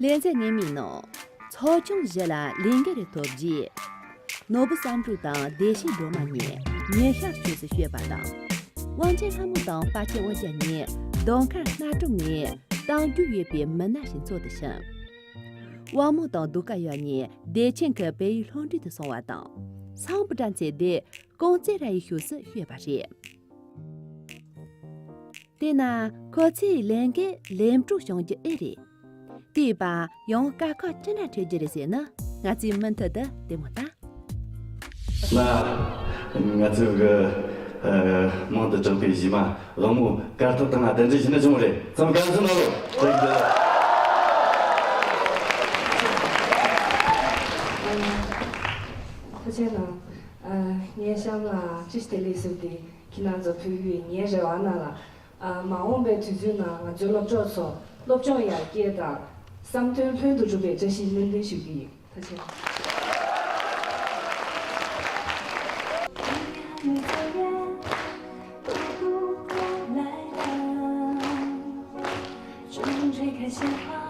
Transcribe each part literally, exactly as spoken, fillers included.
ལེ་ཚན་སྔོན་མའི་ནང་། ཚོགས་ཆུང་བཞི་ལ་ལས་འགུལ་རེ་ཐོབ་རྗེས། ནོར་བུ་བསམ་གྲུབ་དང་བདེ་ཆེན་སྒྲོལ་མ་གཉིས་ཉིན་ཤར་ཕྱོགས་སུ་བསྐྱོད་པ་དང་། དབང་ཆེན་ལྷ་མོ་དང་དཔལ་ཆེན་དབང་རྒྱལ་གཉིས་གདོང་དཀར་གནའ་གྲོང་ནས་གཏམ་རྒྱུད་ཡོད་པའི་མི་སྣ་ཞིག་འཚོལ་དུ་ཕྱིན། དབང་མོ་དང་གདུགས་དཀར་ཡབ་གཉིས་བདེ་ཆེན་གྱི་བལ་ཡུལ་ལྷོ་འབྲེལ་དུ་སོང་བ་དང་། སམ་བྷོ་ཊ་མཚོ་དེ་ཀོང་ཙེ་ར་ཡི་ཕྱོགས་སུ་བསྐྱོད་པ་རེད། དེས་ན་ཁོ་ཚོའི་ལས་འགན་ལེགས་འགྲུབ་བྱུང་རྒྱུ་ཨེ་རེད། དེའི་བར་ཡང་དཀའ་ཁག་ཅི་འདྲ་འཕྲད་རྒྱུ་རེད་ཟེར་ན། ང་ཚོས་མུ་མཐུད་དུ་བལྟས་མོ་ལྟ། ན། ང་ཚོའི་གི་ཨ། མང་དུ་བསྒྲགས་པའི་གཞས་མ་དབང་མོ་དཀར་ཐོག་དང་གདན་འདྲེན་ཞུས་ན་བྱུང་རེད། ཚང་མ་བཀའ་དྲིན་གནང་རོགས། ཐུགས་རྗེ་ཆེ། ཐུགས་རྗེ་གནང་། ཨ། ངའི་གཤམ་ལ་ཅི་ཞིག་དེ་ལས་སུ་དེ་ཁྱེད་རང་ཚོ་ཕུལ་བའི་ངའི་རེ་བ་ན་ལ། ཨ། མ་འོངས་པའི་དུས་ཚོད་ནང་ང་ཚོའི་སློབ་གྲོགས་ཚོ་སློབ་སྦྱོང་ཡར་རྒྱས་དང་བསམ་དོན་ལྷུན་དུ་འགྲུབ་པའི་བཀྲ་ཤིས་སྨོན་འདུན་ཞུ་གི་ཡིན། ཐུགས་རྗེ་ཆེ།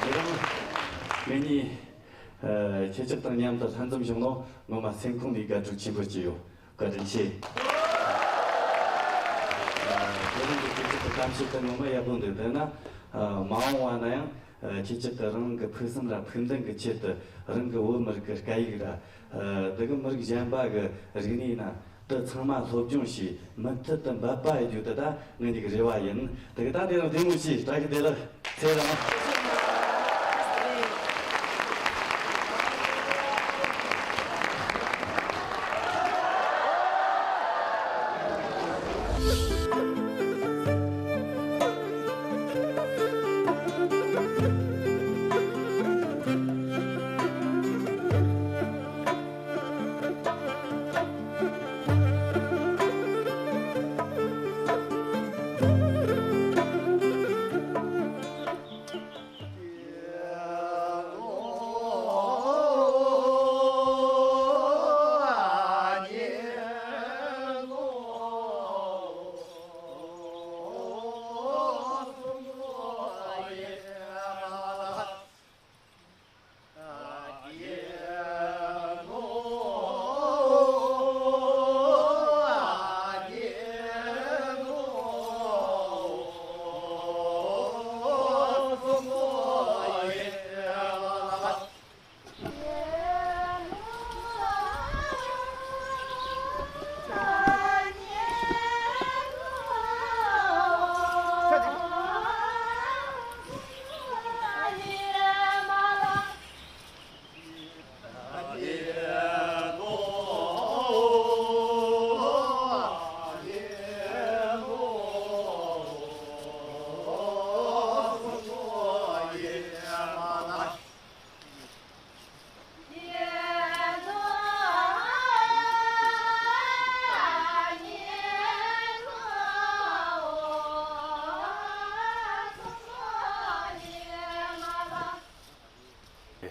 དེ་རིང་ངེད་གཉིས་ཁྱེད་ཅག་དང་མཉམ་དུ་ལྷན་འཛོམས་བྱུང་ནོ་ངོ་མ་སེམས་ཁོང་ནས་དགའ་སྤྲོ་ཆེན་པོ་སྐྱེ་ཡོད། བཀའ་དྲིན་ཆེ། དེ་རིང་གི་ཁྱེད་ཅག་གི་གཏམ་བཤད་དེ་ངོ་མ་ཡག་པོ་འདུག་དེ་ན་མ་འོངས་པ་ན་ཡང་ཁྱེད་ཅག་གི་རང་གི་ཕུགས་བསམ་ར་ཕུགས་འདུན་གྱི་ཆེད་དུ་རང་གི་བོད་མི་རིགས་ཀྱི་སྐད་ཡིག་ར་དེ་གི་མི་རིགས་གཞན་པ་གི་རིག་གནས་ན། དེ་ཚང་མ་སློབ་སྦྱོང་བྱས་མུ་མཐུད་དུ་འབད་པ་ཡོད་རྒྱུ་དེ་ད་ངེད་གཉིས་ཀྱི་རེ་བ་ཡིན། དེ་གི་ད་དེ་རིང་བདེ་མོ་བྱས། བཀྲ་ཤིས་བདེ་ལེགས། ཚེ་རིང་།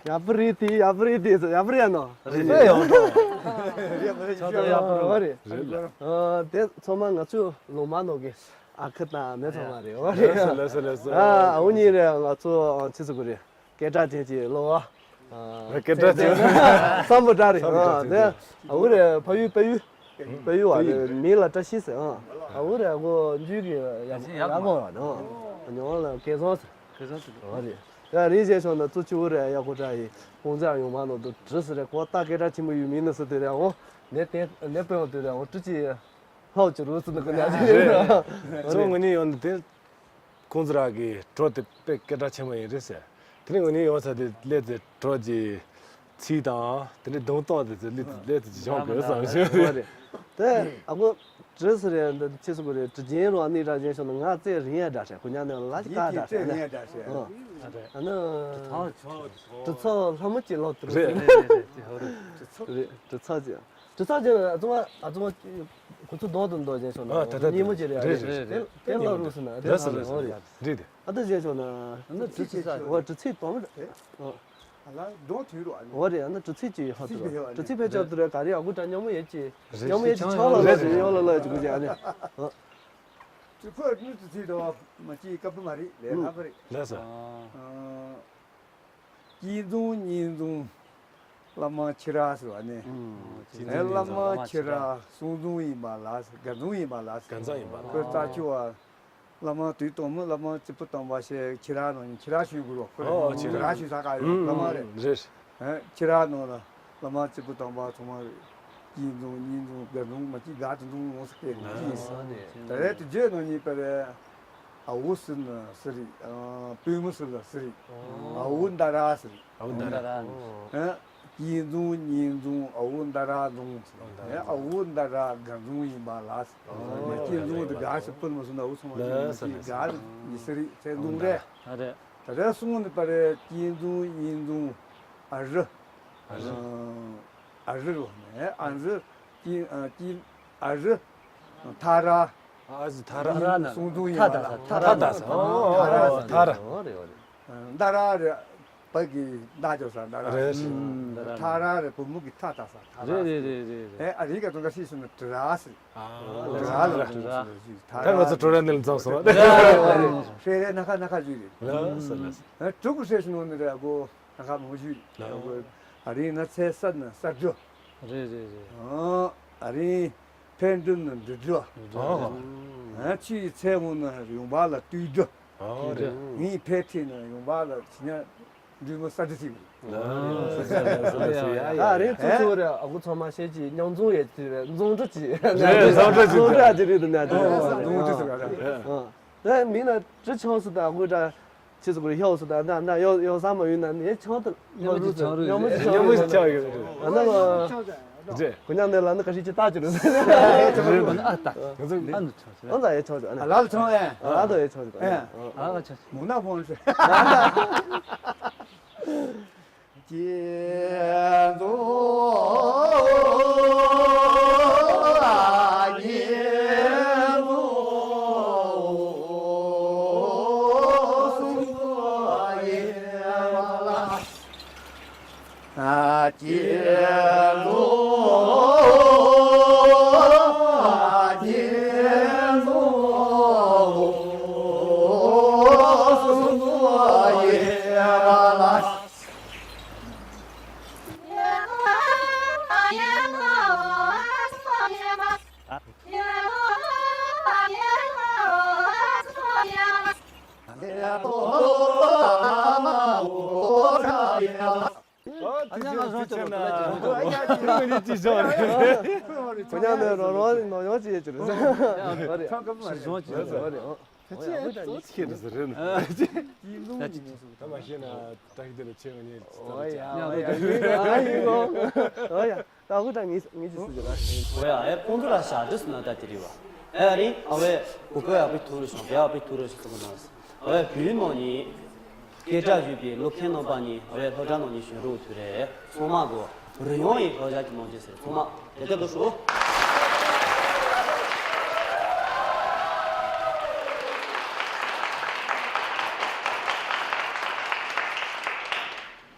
ཡག་པོ་རེད་དེ། ཡག་པོ་རེད་དེ། ཡག་པོ་རེད་ཡ་ནོ། རེད་རེད་ཡོང་ཐོག་རེད་མ་རེད། ཆགས་སྡང་ཡག་པོ་རེད། རེད་ལ། ཨ་དེ་ཚང་མ་ང་ཚོའི་ལུང་མ་ནོར་གི་ཨ་ཁུ་དང་མེ་ཚང་མ་རེད། འོ་རེད། ལགས་སོ་ལགས་སོ་ལགས་སོ། ཨ་འུ་གཉིས་རེད། ང་ཚོ་ཆི་ཟེར་དགོས་རེད། སྐད་གྲགས་ཅན་གྱི་སློབ་བ། སྐད་གྲགས་ཅན། སམ་བྷོ་ཊ་རེད། བསམ་བློ་ཨ་དེ་ཨ་འུ་རེད། ཕ་ཡུལ་དཔལ་ཡུལ། དཔལ་ཡུལ་བ་དཔལ་ཡུལ། རེད། མིང་ལ་བཀྲ་ཤིས་ཟེར། ཨ་ཨ་འུ་རེད། ཨ་ཁུ་འཇུ་གི་ཡ་ཡ་ཡ་གོ་བ་དང་། ཉོ་ལ་སྐལ་བཟང་ཟེར། སྐལ་བཟང་ཟེར། ཨ་རེད། ཡ་རེད། བྱས་སོང་ན་ཙུ་ཆུ་འུ་རེད། ཡ་ཁོ་ཏྲ་ཡི་ཁོང་ཚེ་ཡོང་མ་ནོར་དུ་བྲིས་ཟེར་རེད། ཁོ་ད་སྐད་གྲགས་ཆེན་པོ་ཡོད་མིན་ནི་ཟེར་དུས་རེད། འོ་ནས་དེ་ནས་དཔེ་འོང་དུས་རེད། འོ་ཀྲུ་ཅི་ཧའོ་ཅི་རུ་ཟེར་ནི་གི་ན་ཅི་རེད། ཙོ་ངོ་ནི་ཡོང་དུས་དེ། ཁོང་ཚོ་རང་གི་བྲོ་དེ་དཔེ་སྐད་གྲགས་ཆེན་པོ་ཡིན་རེད་ཟེར། དེ་ནས་ངོ་ནས་ཡོང་ས་དེ་སླེབས་ཏེ་བྲོ་གི་ཚིག་དང་དེ་ནས་གདོང་གཏོང་དེ་ཚོ་སླེབས་ཏེ་སླེབས་ཏེ་བྱུང་དགོས་བསམ་ཞིག་རེད། དེ་ཨ་ཁུ་བྲིས་ཟེར་རེད། འདི་ཆི་ཟེར་དགོས་རེད། བྲི་རྒྱན་རོ་ནི་ར་ཅན་ཤོ་ན་ང་རྩེ་རིང་ཡ་འདྲ་ཤ་ཁོ་ཉག་ནས་ལ་ཅི་ཡིན་ག་གྱི་འདྲ་ཤ་རྩེ་ན། རིང་ཡ་འདྲ་ཤ། ཨ་ནི་གྲི་ཚོགས་ལྷ་མོ་ཅི་ལོ་དུ་རེད། རེད་རེད་རེད་རེད། རེད་གྲི་ཚོགས་ཅི། གྲི་ཚོགས་ཅན་ཨ་ཙུམ་ཨ་ཙུམ་ཁོ་ཚོ་རྡོག་ཏུ་འདོགས་ཅན་ཤོ་ན། ཨ་ད་ད་ཉིན་མོ་ཅི་རེད། རེད་རེད་རེད། དེ་ལ་རུ་སུ་ན་དེ་ལ་རུ་རེད། རེད་དེ། ཨ་ད་ཅན་ཤོ་ན། ཨ་ནི་ཁྲི་ཆི་ས། འོ་ཁྲི་ཚིག་དོམ་རེད། ཨ་ལ་གདོང་དུས་རུ་ཨ་ནི། འོ་རེད། ཨ་ནི་ཁྲི་ཚིག་ཅི་ཧ་ཏུ་ར། ཁྲི་ཚིག་ཕལ་ཆེར་ཏུ་རེད། ག་རེ་ཨ་ཁུ་ད་ཉམ་མོ་ཡེ་ཅི། རེད། ཉམ་མོ་ཡེ་ཅི་ཆང་ལ་ལ་ཅི་ཡོ་ལ་ལ་ཅི་གུ་ཅི་ཨ་ནི། ཨ་ཅི་ཁོ་ནི་ཁྲི་ཚིག་དོ་མ་ཅི་ཀ་པུ་མ་རེད་ལས་ལྷ་པ་རེད། ལགས་སོ། ཨ། སྐྱིད་འཛོམས་ཉིན་འཛོམས་བླ་མ་ཁྱི་ར་ཟེར་བ་ནི། ཨུམ། སྐྱིད་འཛོམས་ཉིན་འཛོམས་བླ་མ་ཁྱི་ར། གསུང་འཛོམས་ཡིན་པ་ལ་དགའ་འཛོམས་ཡིན་པ་ལ། དགའ་འཛོམས་ཡིན་པ་ལ། ཁོའི་རྩ་ཆེ་བ་བླ་མ་དུས་གཏོང་མི་བླ་མ་རྩིས་པུ་བཏང་བ་ཞེས་ཁྱི་ར་ནང་ནས་ཁྱི་ར་ཞུ་དགོས་རོགས་ཁོ་རེ། ཨོ་ཁྱི་ར་ཞུ་ས་ག་ཡོད་བླ་མ་རེད། རེད། ཁྱི་ར་ནང་ལ་བླ་མ་རྩིས་པུ་བཏང་བ་ཚང་མ་རེད། སྐྱིད་འཛོམས་ཉིན་འཛོམས་དགའ་འཛོམས་མ་སྐྱིད་དགའ་དུ་འཛོམས་འོང་ས་སྐད་ནས་སྐྱིད་ཡིན་ས། ད་རེས་དུས་རྒྱུན་ནང་ནས་པ་རེད། ཨ་བུ་སི་ན་སི་རི། ཨ་པུས་མོ་སི་ལ་སི་རི། ཨ་བུ་མདའ་ར་སི་རི། ཨ་བུ་མདའ་ར། ཨ་སྐྱིད་འཛོམས་ཉིན་འཛོམས་ཨ་བུ་མདའ་ར་འཛོམས་སི་རི། ཨ་བུ་མདའ་ར་དགའ་འཛོམས་ཡིན་པ་ལ་སི་རི། སྐྱིད་འཛོམས་དེ་དགའ་ཞིག་པུས་མོ་སི་ན་ཨ་བུ་ཚང་མ་ལ་སི་རི་དགའ་ཡིན་སི་རི་ཚེ་འཛོམས་རེད། ད་རེས་སོང་ནི་པ་རེད། སྐྱིད་འཛོམས་ཉིན་འཛོམས་ཨ་རི། ཨ་རི། ཨ་རི་རོ་ནས་ཨ་རི། སྐྱིད་ཨ་སྐྱིད་ཨ་རི། ཐ་ར། ཨ་ཟི་ཐ་ར། ཐ་ར་ན། གསུང་ཚུལ་ཡིན་པ་ལ། ཐ་ད་ས། ཐ་ད་ས། ཨོ་ཐ་ར་ས། ཐ་ར། ཨོ་རེད་ཨོ་རེད། མདའ་ར་རེད། བོད་ཀྱི་མདའ་ཅོ་ས་མདའ་ར། རེད། ཐ་ར་རེད། བུ་མོ་གི་ཐ་ད་ས་ཐ་ར། རེད་རེད་རེད་རེད། ཨེ་ཨ་རི་ག་ཙོང་ཁ་སི་སུ་ན་ཏི་ར་སི། ཨ་ཏི་ར་ལ་ཏི་ར། ད་ང་ཚོ་ཀྲོ་ར་ནེལ་འཛོམས་སོང་བ། ཧྲེ་རེ་ན་ཁ་ན་ཁ་ཇུ་རེད། ལ་ས་ལ་ས། ཨེ་ཕྲུ་གུ་སྲས་སུ་ནོ་ནི་རེད་གོ། ད་ག་མོ་ཞུས། ཨ་རིང་ན་ཚེ་ས་ན་ས་འགྲོ། རེད་རེད་རེད། ཨ་རིང་ཕན་འགྲུབ་ན་འགྲུབ་འགྲོ། ཨ་ཆུའི་ཚེ་འོང་ན་ཡོང་འབབ་ལ་ལྟོས་འགྲོ། ངའི་ཕན་ཐོགས་ན་ཡོང་འབབ་ལ་ཕྱི་ཉ་འགྲུལ་མོ་ས་འགྲོ་ཐིག། ཨ་རིང་ཚོ་ཚོ་རེད། ཨ་ཁུ་ཚང་མ་བཤད་ཀྱི་མཉམ་འཛོམས་ཡོད་ཀྱི་རེད། འཛོམས་འགྲོ་ཀྱི་རེད། འཛོམས་འགྲོ་ཀྱི་འཛོམས་འགྲོ་ཀྱི་རེད། འཛོམས་འགྲོ་ཀྱི་རེད། ཨ་མིན་ན་ཅི་ཆང་སུ་དང་དགོས་འདྲ། ཁྱེད་ཚོ་གི་ཡོག་སུ་དང་ན་ན་ཡོག་ཡོག་ས་མ་ཡོད་ན་ནི་ཡེ་ཆང་དུ་མཉམ་པོ་ཅིག་ཆང་རུ་མཉམ་པོ་ཅིག་ཆང་རུ་ཆང་ཡོད་རེད། ཨ་ན་ལ་རེད། ཁོ་མཉམ་ནས་ལ་ནི་ག་ཤི་ཅི་ལྟ་ཅི་རུ་ཨ་ད་ང་ཚོ་ཨ་ནུ་ཆང་ཆང་ཨ་ད་ཡེ་ཆང་ཆང་ཨ་ན་ལ་ལ་ཆང་ཨེ་ཨ་ད་ཡེ་ཆང་ཆང་ཨ་ཨ་ཆང་མུ་ན་ཕོན་ཧྲེ། ཨ་ཉག་ལ་བཟང་ཅིག་ལ་ཁོ་ཉག་ནས་རོ་རོ་ནོ་ཡོང་ཅི་ཡེ་ཅི་རེད། ཨ་རེད། ཁྱོད་ཀྱི་མ་ཤེས་ན་ཨ་རེད། ཨ་རེད། ཨ་ཅེ། ད་མ་ཤེས་ན་བཀྲ་ཤིས་བདེ་ལེགས་ཆེ་བ་ཉེ་ཨོ་ཡ་ཨོ་ཡ་ཨོ་ཡ། ད་ཧུ་ད་ངེས་ངེས་ཅི་སུ་ཅི་ར། ཨོ་ཡ་ཨེ་ཁོང་ཚོ་ལ་ཞག་བདུན་སུ་ན་ད་དེ་རི་བ། ཨེ་ཨ་རིང་ཨ་བས་གུ་གུ་ཡག་པོ་ཐུག་རེ་ཤོག་རྒྱ་ཡག་པོ་ཐུག་རེ་ཤོག་ཟེར་གོ་ནོ། ཨ་བས་བུའི་ནང་ནི་སྐད་གྲགས་ཡོད་པའི་སློབ་ཆེན་རྣམ་པ་ནི་ཨ་བས་སློབ་གྲྭ་ནང་ནི་གཞོན་རོགས་ཐུག་རེ་ཚང་མ་གོ། རི་ཡོང་ཡི་ལྷོ་བཞག་གི་ནང་ཆེན་ཟེར་ཚང་མ་དེ་ལྟར་དུ་ཧྲུག་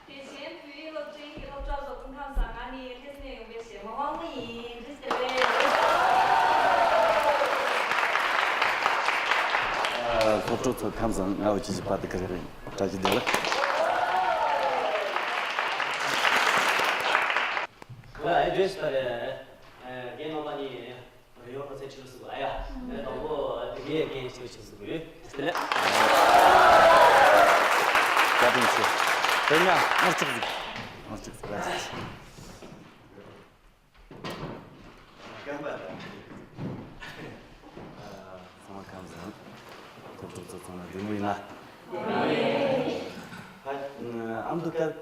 དེ་བཞིན་བོད་ཡིག་སློབ་འབྲིང་གི་སློབ་གྲྭ་བཟོ་སྐུ་ཁམས་བཟང་ང་ནི་ལྷ་ས་ནས་ཡོང་བའི་གཞས་མ་ཝང་ སྤྲོ་ཚོགས་ཁམས་བཟང་ང་འོ་ཅི་ཞིག་པ་དུ་ཁ་རེ་བཀྲ་ཤིས་བདེ་ལེགས། ང་ཨེ་བྲེས་པ་རེད། རྒན་ནང་པ་ནི་རེ་ཡོང་ཚེ་ཁྲིད་སུ་ཨ་ཡ། དང་པོ་དེ་གའི་རྒན་ཁྲིད་སུ་ཡོད་དེ་ལས། བཀའ་དྲིན་ཆེ། དེ་ང་མི་གཅིག་ཟིག་མི་གཅིག་ཟིག་བཀའ་དྲིན་ཆེ། རྐང་པ་དང་། ཚང་མ་ཁམས་བཟང་། ཁོ་ཚོ་ཚོ་ཚང་མ་བདེ་མོ་ཡིན་ན། ཧ། ཨ་མདོ་དཀར་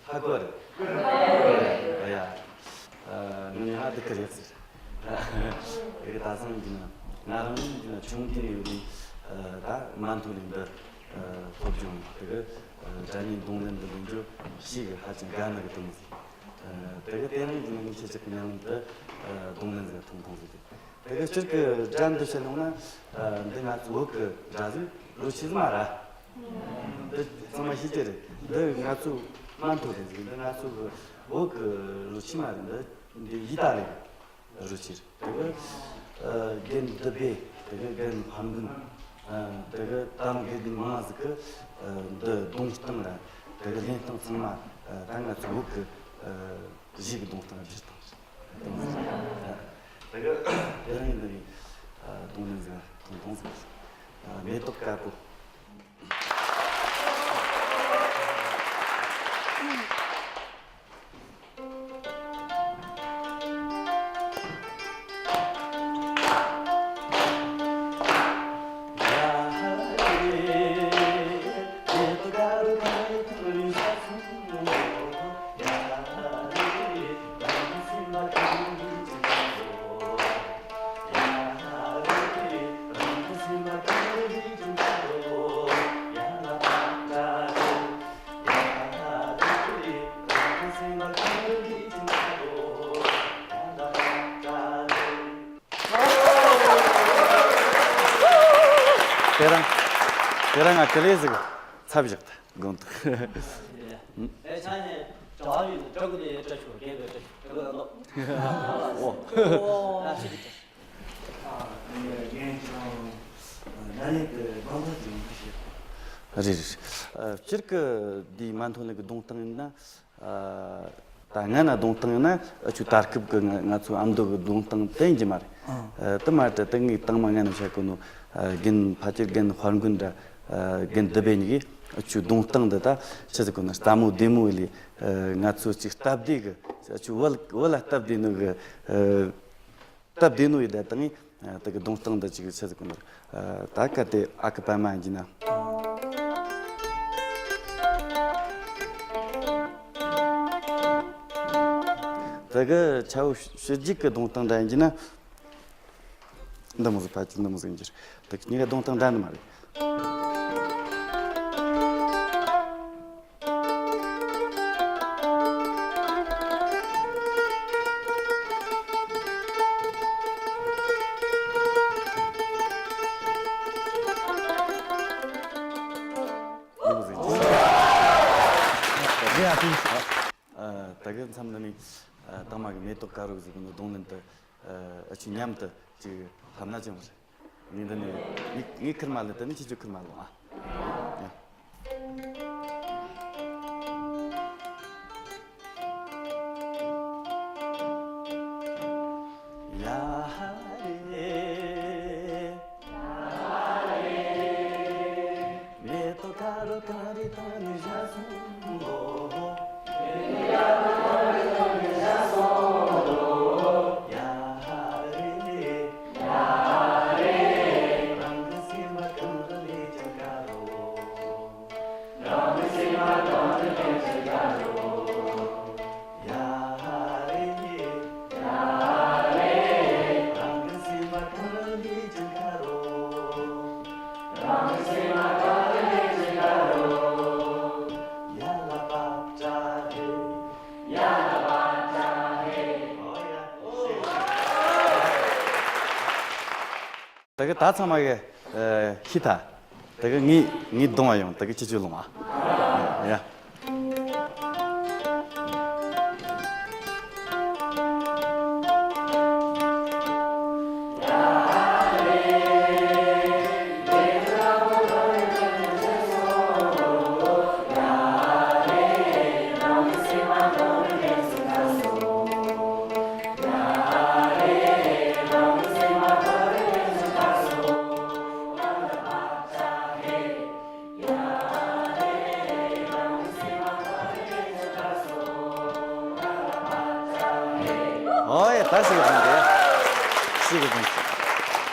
ཧ་གོ་རེད། ཨ་ཡ། ཨ་ནི་ཧ་དི་ཀ་རེད་ཟེར། དེ་གི་ད་སང་གི་ན་ང་རང་གི་ན་ཆུང་དུས་ནས་ཡོད་དུས་ད་མ་མཐོ་ལེ་འདི་སློབ་སྦྱོང་དེ་གི་སྒྲ་སྙན་རྡུང་ལེན་འདི་ལེན་རྒྱུ་ཤེས་གི་ཧ་ཅང་དགའ་ནི་གི་དུང་ཟིག་དེ་གི་དེ་རིང་གི་ན་ངས་ཁྱེད་ཅག་གི་མཉམ་དུ་རྡུང་ལེན་ཟིག་ཐུང་ཐུང་ཟིག་དེ། དེ་གི་སྤྱིར་གི་སྒྲ་འདི་བཤད་ཡོང་ན། ཨ། འདི་ང་ཚོ་བོད་གི་སྒྲ་ཟིག་རུ་ཆི་ཟིག་མ་ར། འདི་ཚང་མ་ཤེས་ཀྱི་རེད། འདི་ང་ཚོ་མ་མཐོ་རེད་ཟིག་འདི་ང་ཚོ་གི་བོད་གི་རུ་ཆི་མ་རེད། འདི་འདི་ཡི་ད་རེད། རུ་ཆི་རེད། དེ་གི་ཨ། རྒན་འདི་བེ། དེ་གི་རྒན་ཧན་གུན། ཨ། དེ་གི་ད་རུང་དགེ་རྒན་མང་ཟིག་གི་ཨ། འདི་རྡུང་སྟངས་ར། དེ་གི་ལེན་སྟངས་ཚང་མ་ཨ། ད་ང་ཚོ་བོད་གི་ཨ། གཞས་གི་རྡུང་སྟངས་བསྒྱུར་བཏང་། རྡུང་སྟངས། དེ་གི་དེ་རིང་འདི་ནི་རྡུང་ལེན་ཟིག་ཐུང་ཐུང་ཟིག་མེ་ཏོག་དཀར་པོ། དེ་རིང་དེ་རིང་ང་ཀི་ལེ་ཟིག་ཚབ་བཞག་ད་དགོངས་དག་ཨེ་ཆ་ནས་གྲྭ་བ་ཡིན་གྲྭ་ཀུན་ནས་གྲྭ་ཆུང་རྒན་པའི་གྲྭ་ཆུང་གྲྭ་ཀུན་ལ་ལོག་ཨོ། ཨ་ཤི་གི་གྲྭ། ཨ་ནི་རྒན་ཁྱོད་ན་ནི་དེ་དགོངས་དག་ཅིག་ཡོང་གི་ཤེས། རེད་རེད། ཨ་སྤྱིར་གི་འདི་མ་མཐོ་ལེ་གི་རྡུང་སྟངས་ཡིན་ན། ཨ་ད་ང་ན་རྡུང་སྟངས་ཡིན་ན་ཨ་ཆུ་ད་སྐབས་གི་ང་ང་ཚོ་ཨ་མདོ་གི་རྡུང་སྟངས་དེ་ཡིན་གྱི་མ་རེད། ཨ་དེ་མ་རེད། ད་ངས་དང་མ་ང་ནས་བཤད་གོ་ནོ། ཨ་རྒན་ཕ་ཁྱེར་རྒན་དཔལ་མགོན་འདྲ། ཨ་རྒན་འདི་བེ་གཉིས་ཀྱིས་ཨ་ཆུ་རྡུང་སྟངས་འདི་ད་ཆི་ཟིག་གོ་ན་སྟ་མོ་བདེ་མོ་ལས། ཨ་ང་ཚོ་ཅིག་སྟབས་བདེ་གི་ཨ་ཆུ་བལ་བལ་ལ་སྟབས་བདེ་ནོ་གི། ཨ་སྟབས་བདེ་ནོ་ཡི་ད་དང་ངས་ཨ་དེ་གི་རྡུང་སྟངས་འདི་ཅིག་ཆི་ཟིག་གོ་ན། ཨ་ད་ག་དེ་ཨ་ཁུ་པད་མ་ཡིན་གྱི་ན། དེ་གི་ཆ་བོ་ཕྱི་རྒྱུད་ཀྱི་རྡུང་སྟངས་འདྲ་ཡིན་གྱི་ན། འདི་མོ་ཟིག་ཕ་གི་འདི་མོ་ཟིག་ཡིན་གྱི་རེད། དེ་གི་གཉིས་ཀ་རྡུང་སྟངས་འདྲ་ནི་མ་རེད། ཨ་ད་གི་མཚམས་འདི་ནས་ཨ་དང་མ་གི་མེ་ཏོག་དཀར་རོ་ཟིག་གི་རྡུང་ལེན་དུ་ཨ་ཆུ་མཉམ་དུ་ཅིག་ལྷབ་ན་ཅི་མ་རེད། ངས་འདི་ནས་ངས་ངས་ཁུར་མ་ལེན་དུ་ནི་ཁྱེད་ཆོ་ཁུར་མ་ལོང་ཨ། ཡ། ཡ་ཧ་རེ། ད་གི་ད་ཚང་མ་གི་ཨ་ཤི་ཐ། ད་གི་ངའི་ངའི་གདོང་བ་ཡོང་ད་གི་ཁྱེད་ཆོས་ལོང་ཨ། ཡ།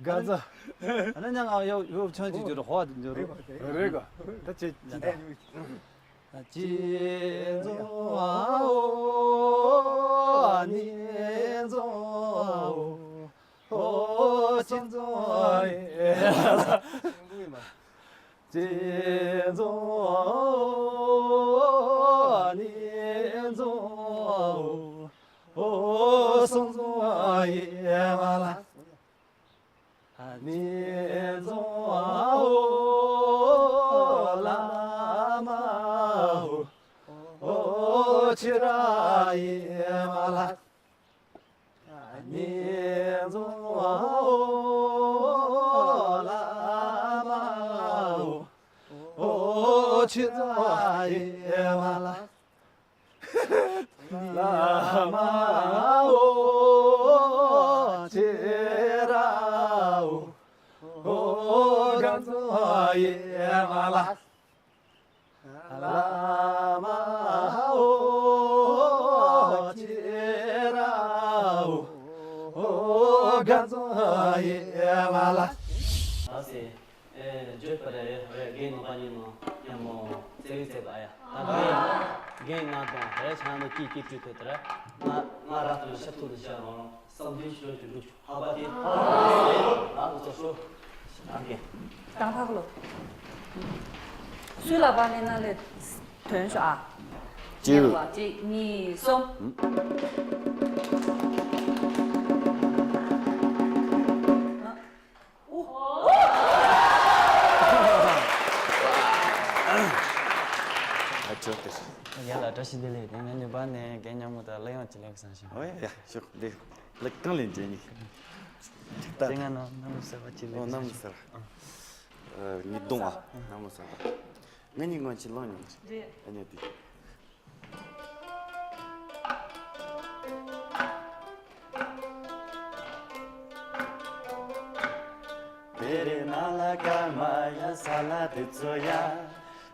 ག་ཚ། ཨ་ན་ཉང་ཨ་ཡོ་ཡོ་ཆང་ཅིག་འཇོར་ཧོ་འཇོར། རེད་ག་ད་ཅི་ཅི་ད། ཅི་ཛོ་ཨ་ཨོ་ཨ་ནི་ཛོ་ཨ་ཨོ་ཨོ་ཅི་ཛོ་ཨ་ཨེ། ཅི་ཛོ་ཨ་ཨོ་ཨ་ནི་ཛོ་ཨ་ཨོ་ཨོ་སོང་ཛོ་ཨ་ཨེ་མ་ལ། ཨ་ནི་ཛོ་ཨ་ཨོ་ལ་མ་ཨོ་ཨོ། ཁྱེད་རང་ཡིན་མ་ལ། ཉེ་འཛོམས་འོ་བླ་མ་འོ། འོ་ཁྱེད་རང་ཡིན་མ་ལ། བླ་མ་འོ། ཁྱེད་རང་འོ། འོ་ག་འཛོམས་ཡིན་མ་ལ། བླ་མ་འོ། ཁྱེད་རང་འོ། འོ་ག་འཛོམས་ཡིན་མ་ལ། ཨ་སེ། ཨེ། བརྗོད་པ་རེད་རེད། རྒན་རྣམ་པ་གཉིས་ནང་མཉམ་མོ་རྩེ་རིང་རྩེ་པ་ཡ། ད་རྒན་རྒན་ང་དང་རེད་ཆང་ནང་སྐྱིད་སྐྱིད་སྤྲུལ་ཐུབ་དེར། ང་ང་ར་ཐུབ་ཤ་ཐུབ་ཏུ་བྱ་རང་རང་བསམ་དོན་ཤི་ལོ་ཅིག་འགྲུབ་ཆོག་ཧ་པ་དེ། ཨ་ལོ་ཚོ་ཤོ། ཨ་རྒན། ད་ཕག་ལོ། སུས་ལ་པ་ནས་ན་ལས་དོན་ཤོ་ཨ། ཅིའུ། གཅིག་གཉིས་གསུམ། ཨ། ཨ་ཅོ་ཏེ། རྒན་ལགས་བཀྲ་ཤིས་བདེ་ལེགས། དེ་ང་ནི་པ་ནས་རྒན་མཉམ་མོ་དང་གླུ་དབྱངས་ཅི་ལེགས་བསམ་ཞིང་། ཨོ་ཡ་ཡ་ཤོག་འདི་ལག་རྐང་ལེན་བྱེད་ནི། ད་དེ་ང་ནོ་གནམ་ལོ་གསར་པ་ཅི་ལེགས་ཨོ་གནམ་ལོ་གསར་པ། ཨ། ཉིས་སྟོང་ཨ། གནམ་ལོ་གསར་པ། ང་གཉིས་སྔོན་ཆད་གླེང་མྱོང་རེད། རེད། ཨ་ཉོ་དེ། བེ་རེ་ན་ལ་ཀ་མ་ཡ་ས་ལ་དེ་ཚོ་ཡ།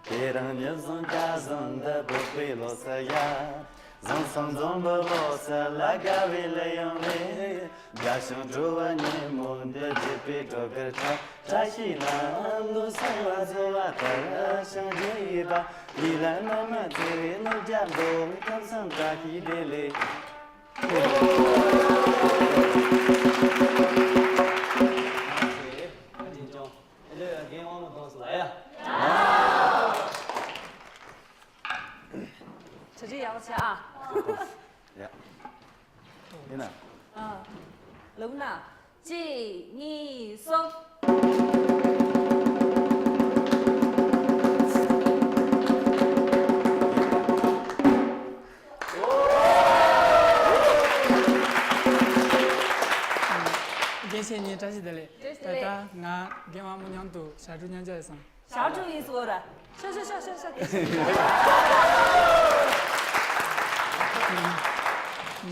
དེ་རིང་ཉིན་བཟང་སྐལ་བཟང་འདི་བོད་པའི་ལོ་གསར་ཡ། བཟང་བཟང་འཛོམས་པའི་ལོ་གསར་ལ་དགའ་བའི་གླུ་དབྱངས་ལེན། དགའ་ཞིང་སྤྲོ་བ་ཉིན་མོ་འདི་བརྗིད་པའི་སྒྲོ་སྐུར་ཐོག་བཀྲ་ཤིས་ལྷ་མོ་གསོལ་བ་སྩོལ་བ་ལྟར་ཞིང་རྒྱས་པ། ཡིད་ལ་ནམ་མཁའ་མཛེས་པའི་ནོར་རྒྱ་མདོག་ཁམས་བཟང་བཀྲ་ཤིས་བདེ་ལེགས། གྲ་སྒྲིག་ཡག་པོ་བྱས་ཨ། ཡ། ཡིན་ན། ཨ། ལབ་ན། གཅིག་གཉིས་གསུམ། རྒན་བཤེས་གཉེན་བཀྲ་ཤིས་བདེ་ལེགས། བཀྲ་ཤིས་བདེ་ལེགས། ད་ལྟ་ང་རྒན་དབང་མོ་མཉམ་དུ་ཞབས་བྲོ་མཉམ་བྱ་ཡི་སོང་། ཞབས་བྲོ་ཡིན་ཟེར་བ་ར། ཤ་ཤ་ཤ་ཤ་ཤ།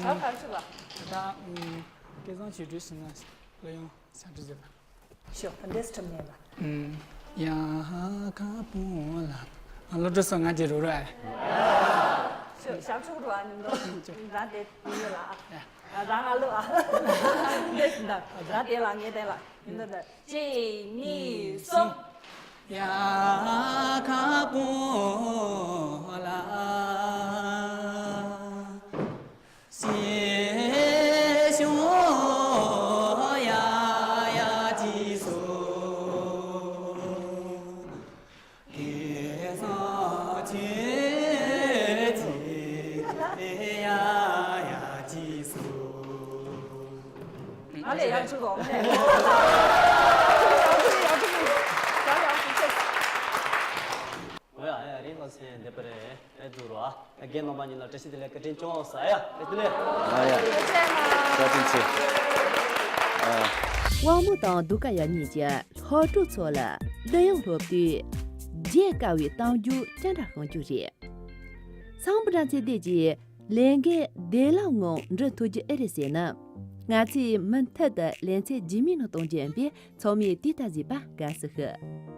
ཞབས་གར་ཆུ་བ། ད་ལྟ་སྐལ་བཟང་ཆོས་སྒྲོན་ཞིག་ན་གླུ་དབྱངས་ཞབས་བྲོ་བྱེད་པ། ཤོ་ཕ་འདྲེས་ཁྲིམས་ཉན་པ། ཡ་ཧ་ཁ་པོ་ལ། ཨ་ལོ་འགྲོ་སོང་ང་རྗེ་རུ་རུ་ཨ། ཤོ་ཞབས་བྲོ་རུ་ཨ་ནི་འགྲོ། རང་དེ་ཡིན་ལ་ཨ། རང་ཨ་ལོ་ཨ། འདྲེས་ད་རང་དེ་ལ་ངས་དེ་ལ་ཡིན་ད། གཅིག་གཉིས་གསུམ། ཡ་ཁ་པོ་ལ་སེ་ཤོ་ཡ་ཡ་ཅི་སོ། ཁེ་སང་ཆེ་ཆེ་ཡ་ཡ་ཅི་སོ། ཨ་ལས་ཡག་ཆུ་གོ། ཨ་ལས་ཡག་ཆུ་གོ། ཡག་ཆུ་གོ། ཡག་ཆུ་གོ། ཨོ་ཡ་ཡ་རིང་ལ་སེ་འདེབས་པ་རེད། ཨེ་འཛུགས་རོགས་ཨ། རྒན་རྣམ་པ་གཉིས་ལ་བཀྲ་ཤིས་བདེ་ལེགས་བཀའ་དྲིན་སྐྱོང་ཟེར་ཡ། བཀའ་དྲིན་ཆེ། ཨ་ཡ། བཀའ་དྲིན་ཆེ། ཨ། དབང་མོ་དང་གདུགས་དཀར་ཡབ་གཉིས་ཀྱིས་སློབ་ཕྲུག་ཚོ་ལ་གླུ་དབྱངས་སློབ་དུས་བརྗེད་དཀའ་བའི་གཏམ་རྒྱུད་ཅི་འདྲ་ཤོད་རྒྱུ་རེད། སངས་པ་ར་ཚེ་བརྟན་གྱིས་ལས་འགན་བདེ་བླག་ངང་འགྲུབ་ཐུབ་རྒྱུ་ཨེ་རེད་ཟེར་ན། ང་ཚོས་མུ་མཐུད་དུ་ལེ་ཚན་རྗེས་མའི་ནང་གཏོང་རྒྱུ་ཡིན་པས་ཚང་མས་དེ་ལྟར་གཟིགས་པ་དགའ་བསུ་ཞུ།